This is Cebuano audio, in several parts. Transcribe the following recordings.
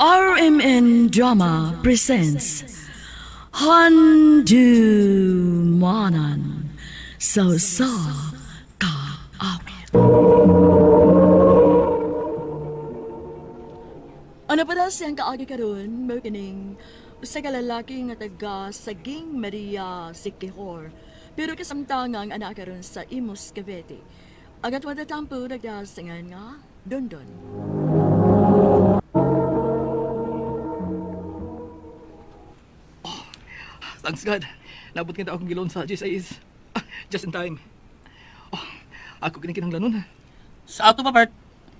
RMN Drama presents Handumanan sa Usa Ka Awit. Ano pa daw siyang kaagi karon mao kining usa ka lalaki nga taga Saging Maria Siquijor, pero kasamtang ang anak karon sa Imus, Cavite. Ang atong tatampo nagdasingan nga Dondon. Oh, thanks God. Nabot kita akong gilon sa GSIS. Just in time. Oh, ako kini kinahanglanon. Sa ato pa, Bert,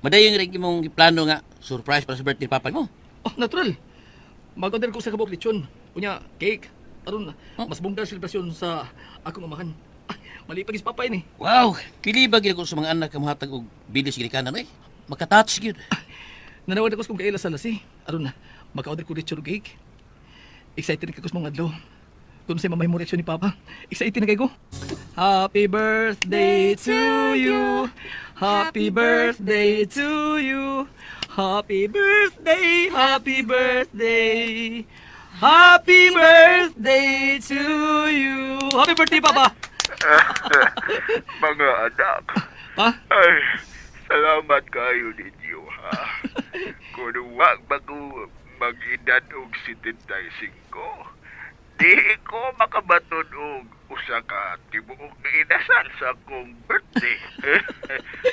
madayon rin imong plano nga surprise para sa birthday ni Papa mo. Oh, natural. Mag-order ko sa kabok lechon. Unya, cake. Aron, mas bongga selebrasyon sa akong amahan. Ah, malipag is Papa ini. Wow, kili ba gid ko sa mga anak ka mohatag og bilis ginikanan eh. Makatouch gyud. Nanawad ako sa kong kaila sa lasi. Aron, maka-order ko lechon og cake. Excited na ko sa mga adlaw. Kung sa mamay mo reaksyon ni Papa, excited na kayo ko. Happy birthday to you. Happy birthday to you. Happy birthday, happy birthday. Happy birthday to you. Happy birthday, Papa. Mga anak. Pa? Ay, salamat kayo ninyo, ha. Kung wag ba ko mag-edad og 75, di ko makabaton og usa ka tibuok na inasal sa akong birthday.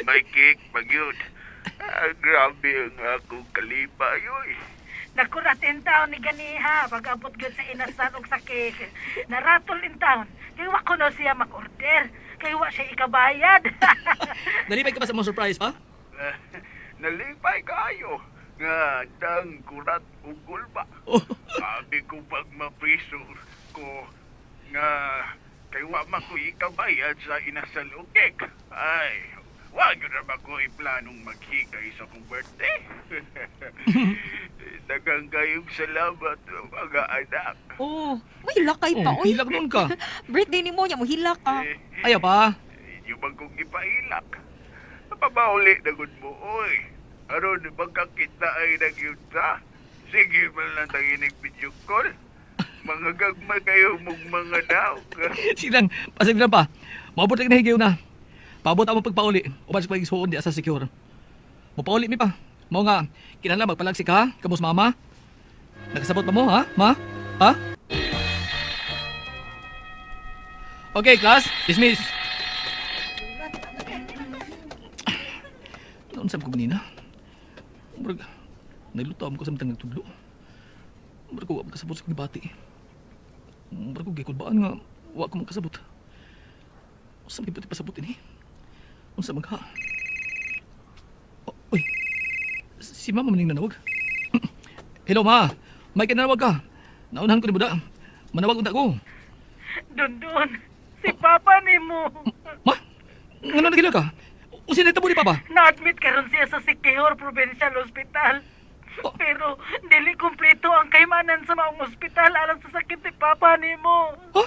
May cake magyud. Ah, grabe ang akong kalipay, oy. Nakurat in town ni ganiha pag-abot gyud sa inasal og sa cake. Naratol in town. Kay wa ko no siya mag-order. Kay wa siya ikabayad. Nalipay ka ba sa mga surprise, pa? Nalipay kayo nga dang kurat ug gulba. Oh. Sabi ko pag mapriso ko nga kay wa man ko ikabayad sa inasal og cake. Ay, wa gyud ra ba ko iplanong maghikay sa akong birthday. Daghang kayong salamat, mga anak. Oh, may lakay pa. Oh, Oy. hilak noon ka. Birthday ni mo, nya mo hilak ka. Eh, Ayaw pa. inyo bang kong gipailak? Napabauli na gud mo, oy. Aron magkakita ay nagyunta. Sige man lang tanginig video call. Mga gagmay kayo mong mga daw. Silang, pasig lang pa. Maabot na kinahigayo na. Paabot ang pagpauli. Uban sa pagisuon di asa secure. Mupauli mi pa. Mao nga, kinahanglan magpalagsik ha, kamos mama. Nakasabot pa mo, ha? Ma? Ha? Okay, class. Dismiss. Noon sa ko ganina. Murag, nagluto ko sa mitang nagtudlo. Murag ko, wa makasabot sa gibati. Murag ko, gikulbaan nga, wa ko makasabot. Unsa man gipati pasabot ini? Unsa man ka? Oh, uy, si mama maning nanawag. Hello, ma. May kinanawag ka. Naunahan ko ni Buda. Manawag unta ko. Dondon, si Papa ni mo. Ma, ngano nagila ka? Unsa na tabo ni Papa? Na-admit karon siya sa Siquijor Provincial Hospital. Oh. Pero dili kumpleto ang kaimanan sa maong ospital alang sa sakit ni Papa nimo. Huh?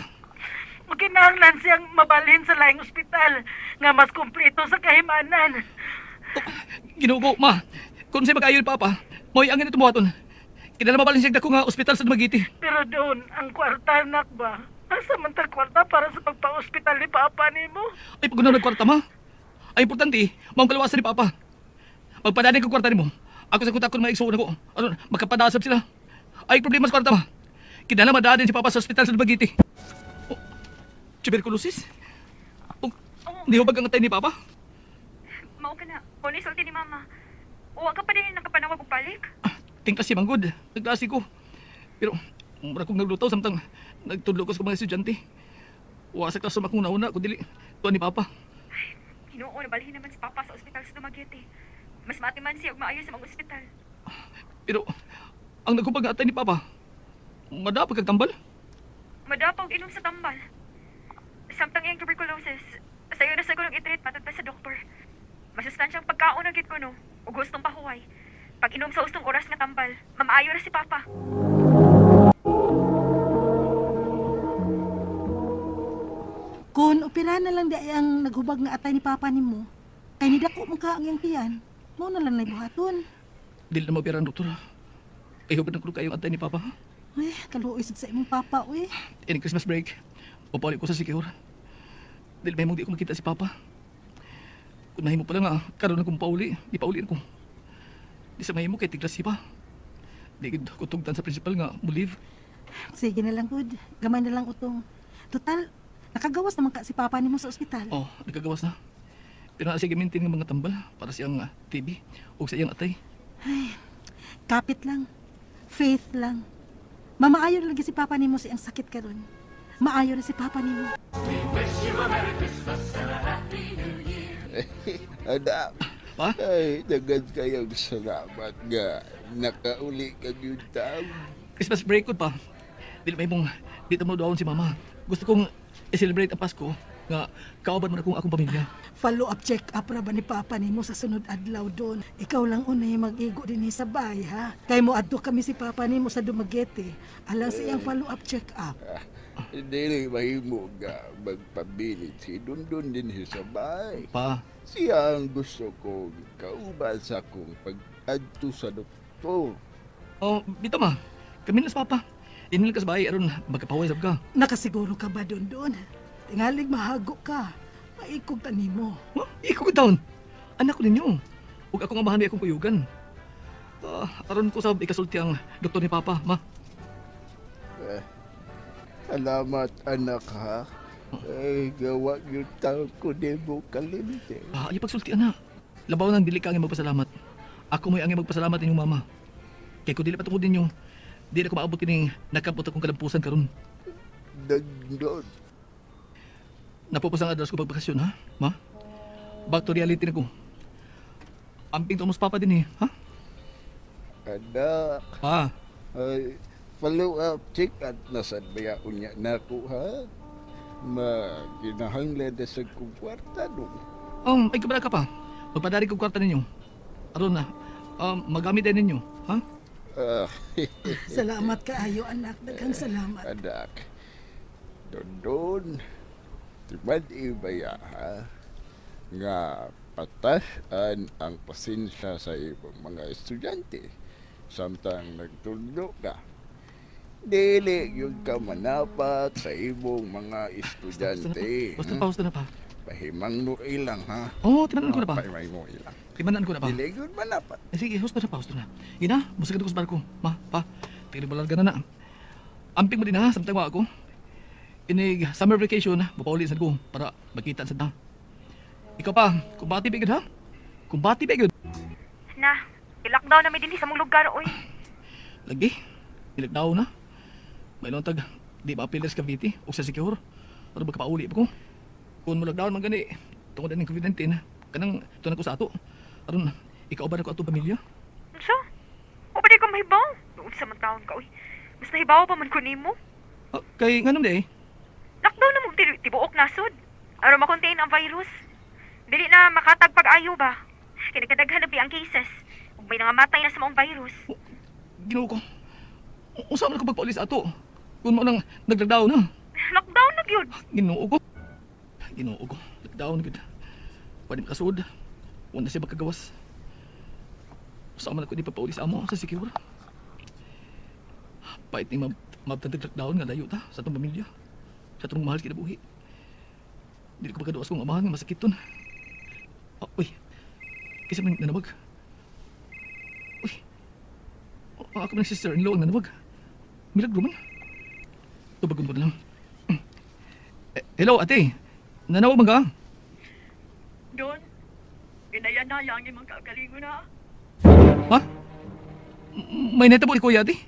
Kinahanglan siyang mabalhin sa laing ospital nga mas kumpleto sa kahimanan. Oh, Ginoo ko, ma. Kung sa'yo mag-ayon, Papa, mo'y ang ganito buhaton. Kinala mabalhin siyang dako nga ospital sa Dumaguete. Pero doon, ang kwarta nak ba? Asa man ta kwarta para sa pagpa-ospital ni Papa nimo? Ay, pag nagkwarta, ma. Ay, importante, maong kalawasan ni Papa. Magpadanin ko kwarta nimo. Ako sa kutakon mga igsuon ako. Ano, magkapadasab sila. Ay, problema sa kwarta, ma. Kinala madaan si Papa sa ospital sa Dumaguete. Oh, tuberculosis? Oh, di ba ang atay ni Papa? Mao ka na. Kung isulti ni Mama. Uwa ka pa din nakapanawag og balik. Tingkas si Manggod. Nagklase ko. Pero, mura kong naglutaw samtang nagtudlo ko sa mga estudyante. Wa sa klase akong nauna, kundi tuwan ni Papa. Ginoo, nabalhin naman si Papa sa ospital sa Dumaguete. Mas matiman siya og maayo sa mga ospital. Pero, ang nagkupag nga atay ni Papa, madapag kag tambal. Madapag inom sa tambal. Samtang iyang tuberculosis, sayo na siguro i-treat matod pa sa doktor. Masustansyang pagkaon ang gid ko no, ug gustong pahuway. Pag inom sa ustong oras nga tambal, mamaayo ra si Papa. Kung opera na lang di ang naghubag nga atay ni Papa nimo, kay nidako mo ka ang iyang tiyan, mao na lang nay buhaton. Dili na maopera ang doktor. Kay hubad na ko kayong antay ni Papa. Uy, kaluoy sad sa imong papa, uy. In Christmas break, papauli ko sa Sikihor. Dahil may mong di ko makita si Papa. Kung nahimo pa lang nga, karon na kong pauli, di pauli ko. Di sa mahimo kay tiglas si pa. Di gid ko tugtan sa principal nga mo leave. Sige na lang, good. Gamay na lang utong. Total, nakagawas naman ka si papa nimo sa ospital. Oh, nagkagawas na. Pero na siya gamitin ng mga tambal para siyang TB o sa iyang atay. Ay, kapit lang. Faith lang. Mamaayo na lagi si papa nimo sa iyang sakit karon. Maayo na si papa nimo. We wish you a Merry Christmas and a Happy New Year. Anak, Pa? ay, daghan kayong salamat nga nakauli ka gyud taon. Christmas break ko pa. Dili may mong dito mo doon si mama. Gusto kong i-celebrate ang Pasko nga kauban mo na kung akong pamilya. Follow up check up ra ba ni papa nimo sa sunod adlaw doon. Ikaw lang unay mag-igo dinhi sa bay ha. Kay mo adto kami si papa nimo sa Dumaguete. Alang sa iyang follow up check up. Dili mahimo nga magpabilit si Dundun din sa bay. Pa. Siya ang gusto kong kauban sa akong pag-adto sa doktor. Oh, bitaw ma. Kami na sa papa. Dinhi ka sa bahay aron magkapaway sab ka. Nakasiguro ka ba Dundun? Tingalig mahago ka. Maikog ta nimo. Huh? Ikog taon. Anak ko ninyo. Ug ako nga mahanay akong kuyugan. Aron ko sab ikasulti ang doktor ni papa, ma. Salamat anak ha. Ay, gawa yung taon ko nimo kalimte. Ah, ayaw pagsulti anak. Labaw nang dili ka ang magpasalamat. Ako mo'y ang magpasalamat inyong mama. Kay kung dili pa tungod ninyo, dili ako maabot kining nakabot akong kalampusan karon. Dagdon. Napupos ang address ko pagbakasyon, ha? Ma? Back to reality na ko. Amping tumos papa din eh, ha? Anak. Pa. Ay, follow up check at nasad ba unya na ko, ha? Ma, kinahanglan na sa kong kwarta no. Ay kabala ka pa. Magpadari kong kwarta ninyo. Aron na, magamit din ninyo, ha? Salamat kaayo, anak. Daghang salamat. Anak, Dondon, timan ibaya, ha? Nga patasan ang pasensya sa ibang mga estudyante samtang nagtudlo ka. Dili yun ka manapat sa ibong mga estudyante. Basta pa, basta na pa. Pahimang mo ilang, ha? Oo, timanan ko na pa. Pahimang mo ilang. Timanan ko na pa. Dili yun manapat. Eh, sige, husto na pa, husto na. Ina, musagad ko sa barko. Ma, pa, tigil-balarga na na. Amping mo din ha, samtang wa ako. Inig summer vacation, mapauli sa ko para magkita sa ta. Ikaw pa, kumbati ba gud ha? Kumbati ba gud? Na, i-lockdown na mi dinhi sa mong lugar, oy. Lagi, i-lockdown na. May tag, di ba apilas Cavite o sa Sikihor? Para magkapauli pa ko. Kung mo lockdown man gani, tungod aning COVID-19, kanang tunan ko sa ato. Aron, ikaw ba na ko ato pamilya? Unsa? O ba di ka mahibaw? Doon sa man taon ka, oy. Mas nahibaw pa man ko nimo. Kay nganong di eh? Lockdown na mo tibuok nasod. Aron makontain ang virus. Dili na makatag pag-ayo ba? Kay nagkadaghan na bi ang cases. Ug may nangamatay na sa maong virus. Oh, Ginoo ko. Unsa man ko pagpauli sa ato? Kung mo nang nag-lockdown na. Lockdown na gyud. Ginoo ko. Ginoo ko. Lockdown gyud. Pwede makasud. Wala siya makagawas. Unsa man ako di papauli sa amo sa Sikihor? Pait ni mabtantag lockdown nga layo ta sa atong pamilya. Sa atong mahal kinabuhi. Dili ko pagkaduas kong amahan nga masakit ton. Oh, uy. Kisa man nanawag. Uy. Oh, ako ng sister-in-law ang nanawag. Milagro man. Tubagon ko na lang. Eh, hello, ate. Nanawag man ka? Don, inayanaya ang imong kaugalingon ha. Ha? May netabo ni kuya, ate?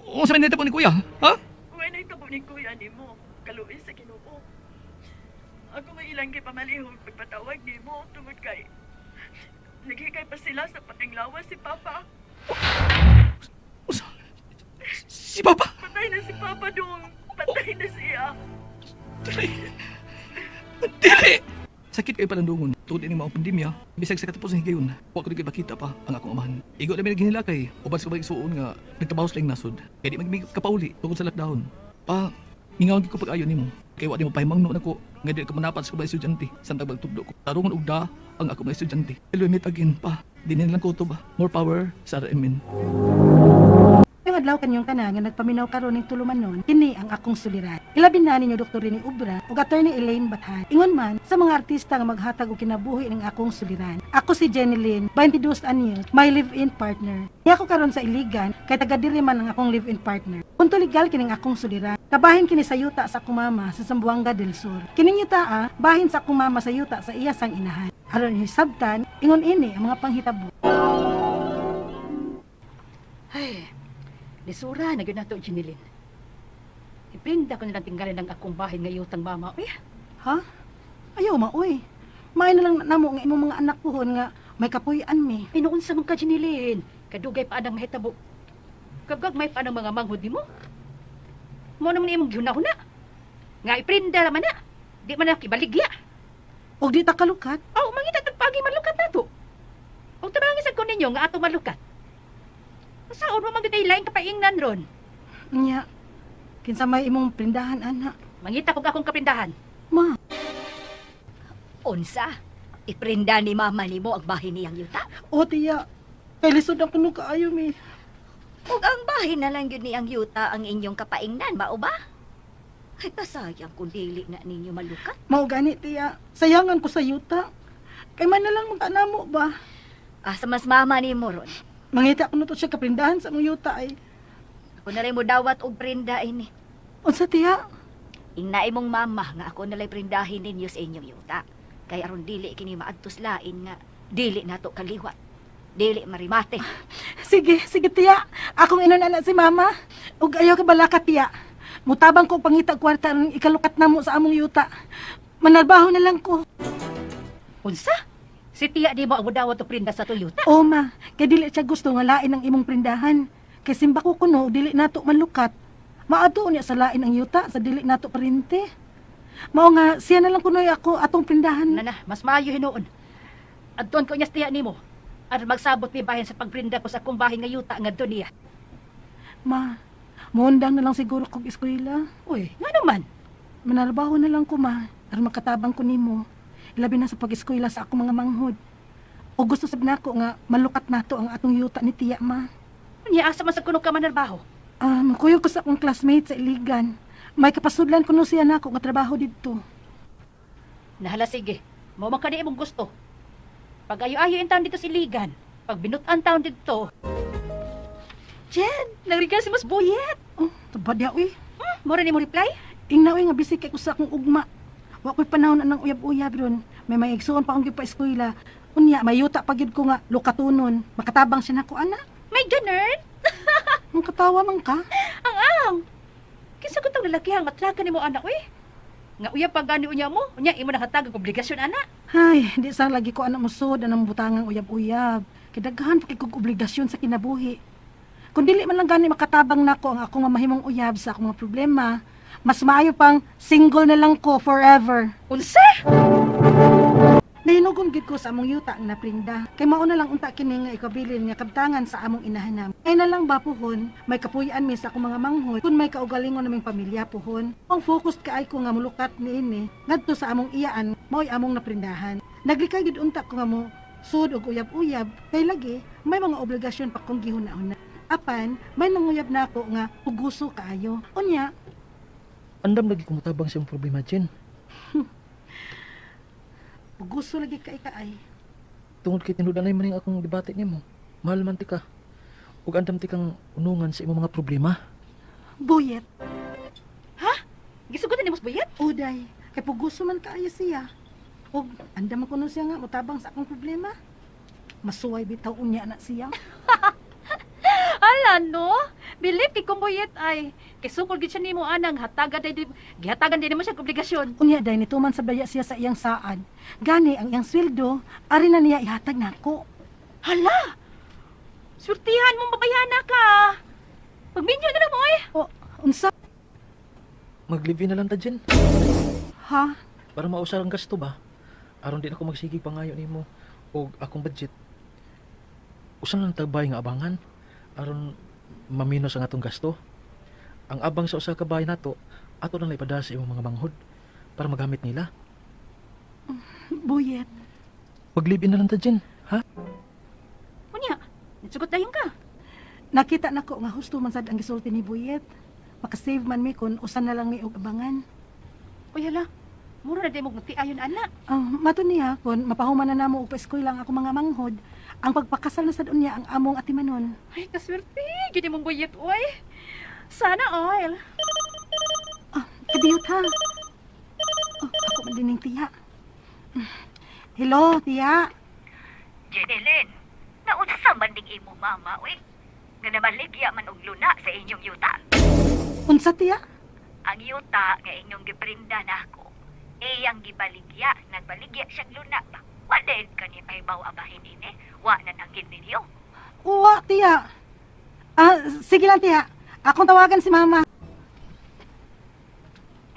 Unsa may netabo ni kuya? Ha? May netabo ni kuya nimo. Kaluoy sa Ginoo. Ako may ilang gipamalihog pagpatawag nimo tungod kay naghikay pa sila sa patinglawas si Papa. Unsa? Si Papa? Patay na si Papa dong. Patay na siya. Dili. Dili. Sakit kayo palandungon. Tungod ini maong pandemya, bisag sa katapos ng higayon, wa ko di makita pa ang akong amahan. Igo na mi naghinilakay, uban sa kubang igsuon nga nagtrabaho sa laing nasod. Kay di magmi kapauli tungod sa lockdown. Pa, mingaw gyud ko pag-ayo nimo. Kay wa di mo pahimangno nako nga di ka manapat sa kubang estudyante samtang magtudlo ko. Tarungon og da ang akong mga estudyante. Till we meet again pa. Dinhin lang ko to ba. More power sa RMN. adlaw kanyong tanan nga nagpaminaw karon ning tulumanon, kini ang akong suliran. Ilabi na ninyo Dr. Rene Ubra ug Attorney Elaine Bathan. Ingon man sa mga artista nga maghatag og kinabuhi ning akong suliran. Ako si Jenny Lynn, 22 anyos, my live-in partner. Niya ko karon sa Iligan kay taga diri man ang akong live-in partner. Punto legal kining akong suliran. Kabahin kini sa yuta sa akong mama sa Zamboanga del Sur. Kining yuta bahin sa akong mama sa yuta sa iya sang inahan. Aron hisabtan, ingon ini ang mga panghitabo. Ay, lisura na gyud nato, Jeneline. Iprinda ko nilang tinggalin ang akong bahin nga yutang mama. Uy, Ha? Ayaw maoy. May na lang namo nga imong mga anak puhon nga may kapuy-an mi. Pinuunsa man ka, Jeneline. Kadugay pa anang mahitabo. Kagagmay pa anang mga manghod nimo. Mo naman imong gihuna-huna. Nga iprinda raman na. Di man na ibaligya. Og di ta kalukat. Oh, mangita tag pagi malukat nato. Og tabangi sad ko ninyo nga ato malukat. Saon mo man gyud laing kapaingnan ron. Nya. Kinsa may imong prindahan ana? Mangita kog akong kaprindahan. Ma, Unsa? Iprinda ni mama nimo ang bahin niyang yuta. o tiya. Kay lisod ang kuno kaayo mi. Ug ang bahin na lang gyud niyang yuta ang inyong kapaingnan, mao ba? Ay, kasayang kung dili na ninyo malukat. Mao gani tiya. Sayangan ko sa yuta. Kay man na lang magkanamo ba? Asa mas mama nimo ron? Mangita ko na to siya kaprindahan sa among yuta ay. Ako na lang mo dawat og prinda ini. Unsa tiya? Ingna imong mama nga ako nalay prindahin ninyo sa inyong yuta. Kay aron dili kini maadtos lain nga dili nato kaliwat. Dili marimate. Sige, sige tiya. Akong inon na si mama. Ug ayaw ka balaka tiya. Mutabang ko pangita kwarta aron ikalukat namo sa among yuta. Manarbaho na lang ko. Unsa? Si tiya di mo ang dawat og prinda sa tuyuta. O ma, kay dili siya gusto nga lain ang imong prindahan. Kay simba ko kuno dili nato malukat. Maadto niya sa lain ang yuta sa dili nato parente. Mao nga siya na lang kunoy ako atong prindahan. Na na, mas maayo hinuon. Adtuon ko niya sa tiya nimo. Aron magsabot mi bahin sa pagprinda ko sa akong bahin nga yuta ngadto niya. Ma, muundang na lang siguro kog eskwela. Uy, nga naman. Manarbaho na lang ko ma, aron makatabang ko nimo. Labi na sa pag-eskwela sa akong mga manghod. O gusto sab nako nga malukat nato ang atong yuta ni tiya ma. Unya asa man sa kuno ka manarbaho? Kuyog ko sa akong classmate sa Iligan. May kapasudlan kuno siya nako nga trabaho didto. Nahala sige. Mao man kani imong gusto. Pag ayo-ayo in taon dito sa Iligan, pag binutan taon dito. Jen, nagregal si Mas Boyet. Oh, tubad ya uy. Mo ra nimo reply? Ingna uy nga busy kay ko sa akong ugma. Wa ko'y panahon anang uyab-uyab ron. May may igsuon pa akong gipa-eskwela. Unya, may yuta pa gyud ko nga lukatunon. Makatabang siya nako ana. May ganun? Ang katawa man ka. Ang ang. Kinsa ko tong lalaki ang matrakan nimo anak uy? Nga uyab pa gani unya mo, unya imo nang hatag og obligasyon ana. Ay, di sa lagi ko anak musod anang butangang uyab-uyab. Kay daghan pa kay kog obligasyon sa kinabuhi. Kung dili man lang gani makatabang nako ang akong mamahimong uyab sa akong mga problema, mas maayo pang single na lang ko forever. Unsa? Nahinugom gid ko sa among yuta ang naprinda. Kay mao na lang unta kini nga ikabilin nga kabtangan sa among inahanam. Kay na lang ba puhon, may kapuy-an mi sa akong mga manghod kun may kaugalingon naming pamilya puhon. Ang focus kaay ko nga mulukat niini ngadto sa among iyaan mao'y among naprindahan. Naglikay gid unta ko nga mo sud og uyab-uyab kay lagi may mga obligasyon pa kong gihuna-huna. Apan may nanguyab nako nga puguso kaayo. Unya, Andam lagi kumutabang sa imong problema, Jen. puguso lagi kay kaay. Tungod kay tinudanay man ning akong debate nimo. Mahal man ti ka. Ug andam ti kang unungan sa imong mga problema. Buyet. Gisugotan ni Mas Boyet? Uday, kay puguso man kaayo siya. Og andam ko siya nga motabang sa akong problema. Masuway bitaw unya na siya. Ala no, bilib kay kong Boyet ay kay sukol gid siya nimo anang hatagan day gihatagan din nimo siya og obligasyon. Unya day nituman sa baya siya sa iyang saad. Gani ang iyang sweldo, ari na niya ihatag nako. Hala! Surtihan mo mabayana ka. Pagminyo na lang mo eh. O, unsa? Mag-live na lang ta, Jen. Ha? Para mausar ang gasto ba? Aron di na ako magsigig pangayo nimo og akong budget. Usa lang tag bahay nga abangan aron maminos ang atong gasto. Ang abang sa usa ka bahay nato, ato na lang ipadala sa imong mga manghod para magamit nila. Buyet. Mag-live in na lang ta, Jen. Ha? Unya, nisugot dayon ka. Nakita nako nga husto man sad ang gisulti ni Buyet. Makasave man mi kun usa na lang mi og abangan. Uy hala, mura na di mo ayon ana. Mato niya kun mapahuman na namo og paeskwela ang ako mga manghod, ang pagpakasal na sad unya ang among atimanon. Ay, kaswerte, gyud imong Buyet oy. Sana all. Kadiyot ha. Oh, ako man din ning tiya. Hello, tiya. Jeneline, naunsa man ning imo mama, uy? Nga namaligya man og luna sa inyong yuta. Unsa, tiya? Ang yuta nga inyong giprinda nako, iyang gibaligya, nagbaligya siyang luna ba? Wa dahil ka ni pahibaw abahin ini, wa na nanggid ninyo. Uwa, tiya. Sige lang, tiya. Akong tawagan si mama.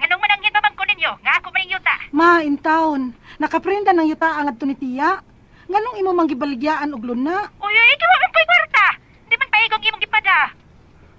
Nganong mananggid pa man ko ninyo nga ako man yuta? Ma, in town. Nakaprinda ng yuta ang adto ni tiya. Nganong imo mang gibaligyaan og luna? Uy, uy, di wa man ko'y kwarta. Di man paigong imong gipada.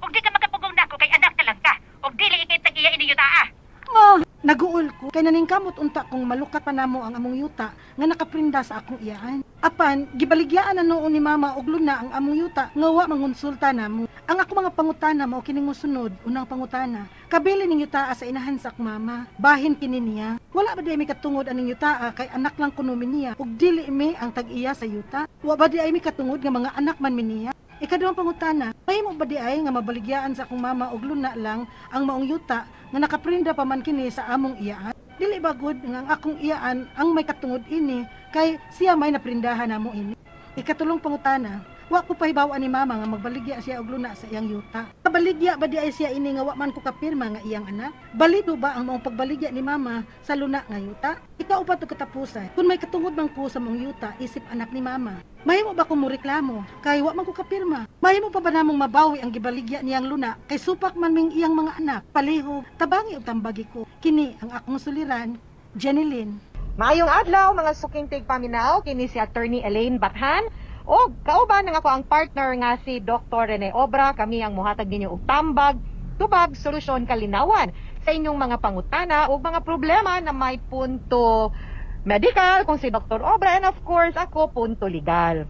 Ug di ka makapugong nako kay anak na lang ka. Ug dili ikay tag-iya ini yuta ah. Ma, naguol ko. Kay naningkamot unta kung malukat pa namo ang among yuta nga nakaprinda sa akong iyaan. Apan, gibaligyaan na noon ni mama og luna ang among yuta nga wa mangonsulta namo. Ang ako mga pangutana mao kining mosunod, unang pangutana. Kabili ning yuta sa inahan sa akong mama. Bahin kini niya. Wala ba di ay mi katungod aning yuta kay anak lang kuno mi niya ug dili mi ang tag-iya sa yuta? Wa ba di ay mi katungod nga mga anak man mi niya? Ikaduhang pangutana, mahimo ba di ay nga mabaligyaan sa akong mama og luna lang ang maong yuta nga nakaprinda pa man kini sa among iyaan? Dili ba good nga ang akong iyaan ang may katungod ini kay siya may naprindahan namo ini? Ikatulong pangutana, wa ko pahibaw-an ni mama nga magbaligya siya og luna sa iyang yuta. Kabaligya ba di ay siya ini nga wa man ko kapirma nga iyang anak? Balido ba ang maong pagbaligya ni mama sa luna nga yuta? Ikaupat og katapusan, kung may katungod man ko sa maong yuta isip anak ni mama, mahimo ba ko mo reklamo kay wa man ko kapirma? Mahimo pa ba namong mabawi ang gibaligya niyang luna kay supak man ming iyang mga anak? Palihog, tabangi og tambagi ko. Kini ang akong suliran, Jeneline. Maayong adlaw mga suking tigpaminaw, kini si Attorney Elaine Bathan. Og kauban nga ako ang partner nga si Dr. Rene Obra, kami ang muhatag ninyo og tambag, tubag, solusyon, kalinawan sa inyong mga pangutana o mga problema na may punto medical kung si Dr. Obra, and of course ako punto legal.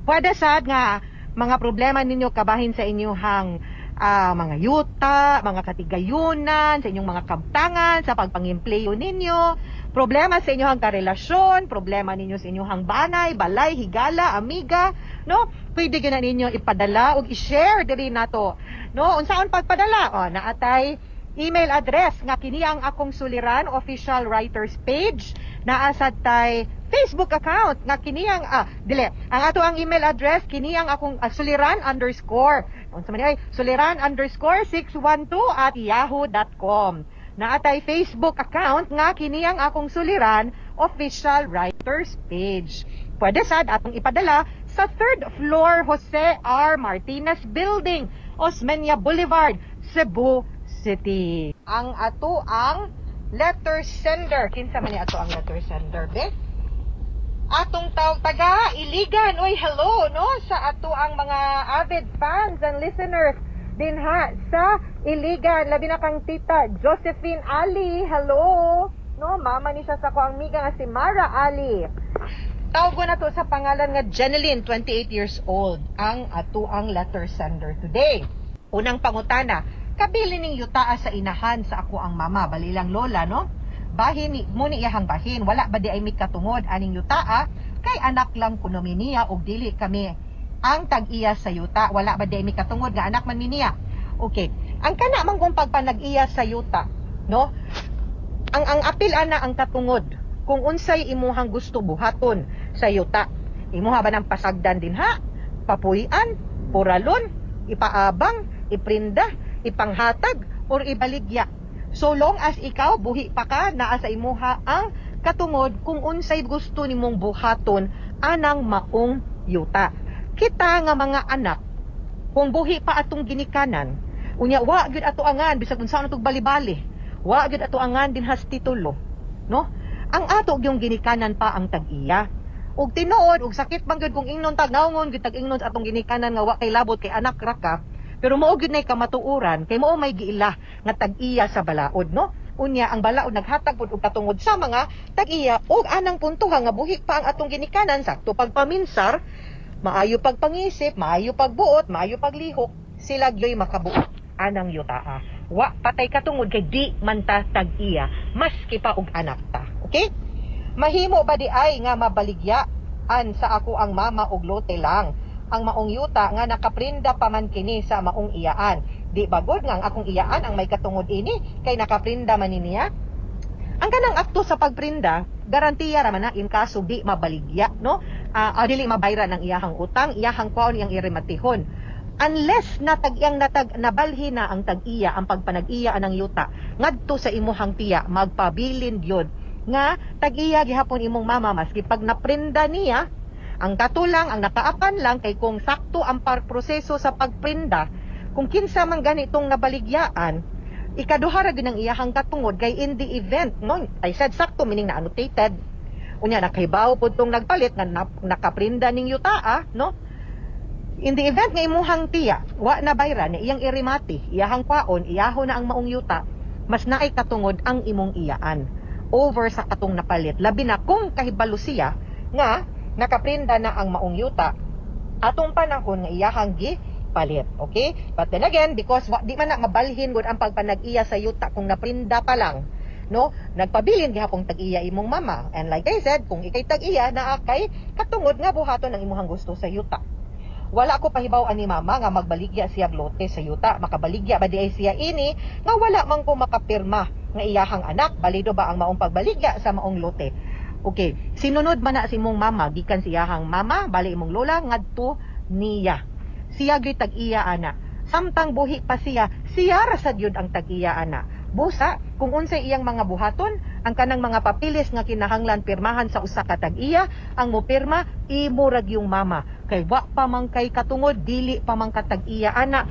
Pwede sad nga mga problema ninyo kabahin sa inyong mga yuta, mga katigayunan, sa inyong mga kabtangan, sa pagpangempleyo ninyo, problema sa inyong karelasyon, problema ninyo sa inyong banay, balay, higala, amiga, no? Pwede gyud na ninyo ipadala og i-share diri nato. No, unsaon pagpadala? O, naatay email address nga kini ang akong suliran official writers page, naa sad tay Facebook account nga kini ang dili ang ato ang email address kini ang akong suliran underscore unsa man ay suliran_612@yahoo.com. Naatay Facebook account nga kini ang akong suliran official writers page. Pwede sad atong ipadala sa 3rd floor Jose R. Martinez Building, Osmeña Boulevard, Cebu City. Ang ato ang letter sender. Kinsa man ni ato ang letter sender, be? Atong tawag taga Iligan. Oy, hello no sa ato ang mga avid fans and listeners dinha sa Iligan. Labi na kang Tita Josephine Ali. Hello. No, mama ni siya sa ko ang miga nga si Mara Ali. Tawag ko na to sa pangalan nga Jeneline, 28 years old, ang ato ang letter sender today. Unang pangutana, kabili ning yutaa sa inahan sa ako ang mama, balilang lola, no? Bahin ni mo ni iyahang bahin, wala ba di ay mikatungod aning yutaa kay anak lang kuno mi niya og dili kami ang tag-iya sa yuta, wala ba di ay mikatungod nga anak man mi niya. Okay, ang kana man kung pagpanag-iya sa yuta, no? Ang apil ana ang katungod kung unsay imuhang gusto buhaton sa yuta. Imuha ba ng pasagdan din ha? Papuy-an, puralon, ipaabang, iprinda, ipanghatag, or ibaligya. So long as ikaw buhi pa ka, naa sa imuha ang katungod kung unsay gusto nimong buhaton anang maong yuta. Kita nga mga anak, kung buhi pa atong ginikanan, unya wa gyud ato angan bisag unsa atong balibali, wa gyud ato angan dinha sa titulo, no? Ang ato gyung ginikanan pa ang tag-iya. Ug tinuod og sakit man gyud kung ingnon tag naungon gyud tag ingnon sa atong ginikanan nga wa kay labot kay anak ra ka, pero mao gyud nay kamatuoran kay mao may giila nga tag-iya sa balaod, no? Unya ang balaod naghatag pud og katungod sa mga tag-iya, ug anang puntoha nga buhi pa ang atong ginikanan sakto pagpaminsar, Maayo pagpangisip, maayo pagbuot, maayo paglihok, sila gyoy makabuot anang yutaa. Wa patay katungod kay di man ta tag-iya, maski pa og anak ta. Okay? Mahimo ba di ay nga mabaligyaan sa ako ang mama og lote lang ang maong yuta nga nakaprinda pa man kini sa maong iyaan? Di ba gud nga ang akong iyaan ang may katungod ini kay nakaprinda man ni niya? Ang kanang akto sa pagprinda, garantiya ra man na in kaso di mabaligya, no? Dili mabayran ang iyahang utang, iyahang kwaon iyang irimatihon. Unless natag iyang natag nabalhin na ang tag-iya ang pagpanag-iya anang yuta ngadto sa imuhang tiya, magpabilin gyud nga tag-iya gihapon imong mama maski pag naprinda niya. Ang katulang ang nakaapan lang kay kung sakto ang proseso sa pagprinda, kung kinsa man ganitong nabaligyaan, ikaduha ra gyud ang iyahang katungod kay in the event, no, I said sakto meaning na annotated, unya nakahibaw pud tong nagpalit nga nakaprinda ning yutaa, no? In the event nga imuhang tiya wa na bayran, iyang irimati, iyahang kwaon, iyaho na ang maong yuta, mas naay katungod ang imong iyaan over sa katong napalit, labi na kung kahibalo siya nga nakaprinda na ang maong yuta atong panahon nga iyahang gipalit. Okay? But then again, because di man na mabalhin gud ang pagpanag-iya sa yuta kung naprinda pa lang, no? Nagpabilin gihapong tag-iya imong mama. And like I said, kung ikay tag-iya, naa kay katungod nga buhaton ang imuhang gusto sa yuta. Wala ko pahibaw ani mama nga magbaligya siya lote sa yuta. Makabaligya ba di ay siya ini nga wala man ko makapirma nga iyahang anak? Balido ba ang maong pagbaligya sa maong lote? Okay, sinunod man na si imong mama gikan siyahang mama, bali imong lola ngadto niya. Siya gyud tag-iya ana. Samtang buhi pa siya, siya ra sad gyud ang tag-iya ana. Busa kung unsay iyang mga buhaton, ang kanang mga papilis nga kinahanglan pirmahan sa usa ka tag-iya, ang mopirma imo ra gyung mama. Kay wa pa man kay katungod, dili pa man ka tag-iya ana.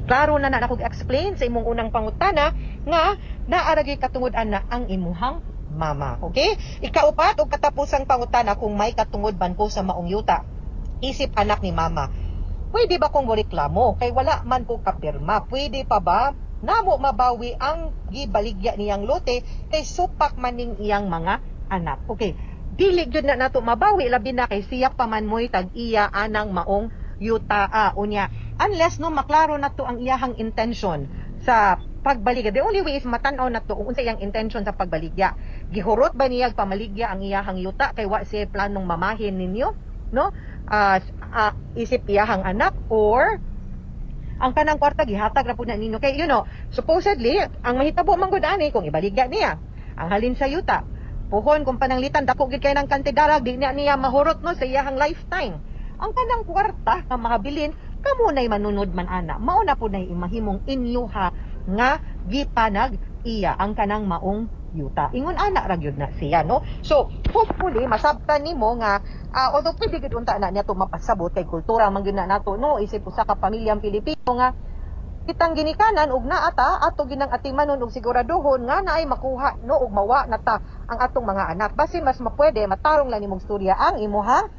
Klaro na na akong explain sa imong unang pangutana nga naa ra gyud katungod ana ang imuhang mama. Okay? Ikaupat og katapusang pangutana, kung may katungod man ko sa maong yuta isip anak ni mama. Pwede ba kong moreklamo? Kay wala man ko kapirma. Pwede pa ba namo mabawi ang gibaligya niyang lote kay supak man ning iyang mga anak? Okay. Dili gyud na nato mabawi, labi na kay siya pa man mo'y tag-iya anang maong yutaa. Unya, unless no maklaro na to ang iyahang intention sa pagbaligya. The only way is matan-aw na to kung unsa iyang intention sa pagbaligya. Gihurot ba niya pamaligya ang iyahang yuta kay wa siya planong mamahin ninyo, no? Isip iyahang anak, or ang kanang kwarta gihatag ra pud na ninyo kay supposedly ang mahitabo man gud ani kung ibaligya niya ang halin sa yuta, puhon kung pananglitan dako gid kay ng kantidarag, di niya niya mahurot, no, sa iyahang lifetime. Ang kanang kwarta nga mahabilin, kamo nay manunod man ana, mao na pud nay imahimong inyuha nga gipanag iya ang kanang maong yuta. Ingon ana ra gyud na siya, no? So hopefully masabtan nimo nga although pwede gyud unta na niya to mapasabot kay kultura man gyud na nato, no, isip usa ka pamilyang Pilipino nga kitang ginikanan og naa ta ato ginang atimanon og siguraduhon nga naay makuha, no, og mawa na ta ang atong mga anak. Basin mas mapwede matarong lang nimong storya ang imuhang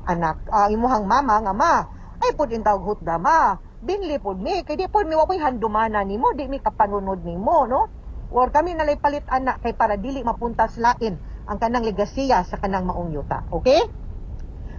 anak, imuhang mama nga ma ay pud intawg hutda ma, binli pud mi kay di pud mi wa poy handumana nimo, di mi kapanunod nimo, no? Or kami nalay palit anak kay para dili mapuntas lain ang kanang legasiya sa kanang maong yuta. Okay?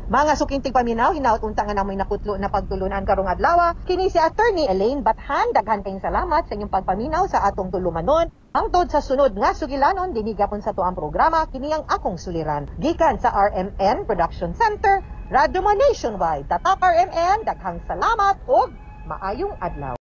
Mga suking tigpaminaw, hinaut unta nga namoy nakutlo na pagtulunan karong adlaw. Kini si Attorney Elaine Bathan, daghan kayong salamat sa inyong pagpaminaw sa atong tulumanon. Hangtod sa sunod nga sugilanon, dinhi gapon sa tuang programa, kini ang akong suliran. Gikan sa RMN Production Center, Radyo Nationwide. Tatak RMN, daghang salamat ug maayong adlaw.